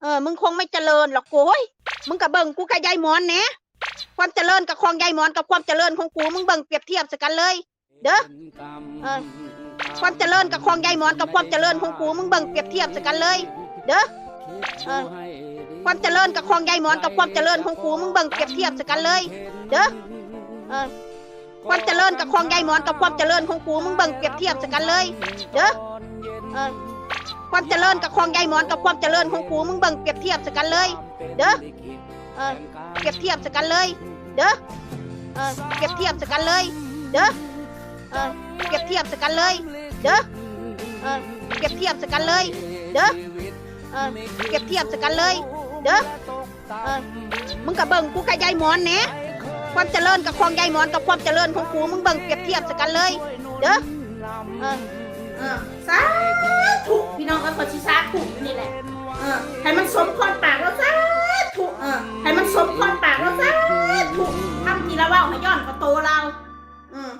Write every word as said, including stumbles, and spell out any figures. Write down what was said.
เออ มึงคงไม่เจริญหรอก โอ้ย มึงก็เบิ่งกูกับยายหมอนแหน่ ความเจริญกับของยายหมอนกับความเจริญของกู มึงเบิ่งเปรียบเทียบใส่กันเลย เด้อ เออ ความเจริญกับของยายหมอนกับความเจริญของกู มึงเบิ่งเปรียบเทียบใส่กันเลย เด้อ เออ ความเจริญกับของยายหมอนกับความเจริญของกู มึงเบิ่งเปรียบเทียบใส่กันเลย เด้อ เออ ความเจริญกับของยายหมอนกับความเจริญของกู มึงเบิ่งเปรียบเทียบใส่กันเลย เด้อ เออ ความเจริญกับของยายหมอนกับความเจริญของกู มึงเบิ่งเปรียบเทียบใส่กันเลย เด้อ เออ เปรียบเทียบใส่กันเลย เด้อ เออ เปรียบเทียบใส่กันเลย เด้อ เออ เปรียบเทียบใส่กันเลย เด้อ เออ เปรียบเทียบใส่กันเลย เด้อ เออ เปรียบเทียบใส่กันเลย เด้อ เออ มึงก็เบิ่งกูกับยายหมอนแหน่ ความเจริญกับของยายหมอนกับความเจริญของกู มึงเบิ่งเปรียบเทียบใส่กันเลย เด้อ เออ เออ สาธุ พี่น้องเอ้ย ขอสิสาธุอยู่นี่แหละ เออ ให้มันสมพรปากเราสาธุ เออ ให้มันสมพรปากเราสาธุ คำที่เราเว้าให้ย้อนกับโตเรา เออ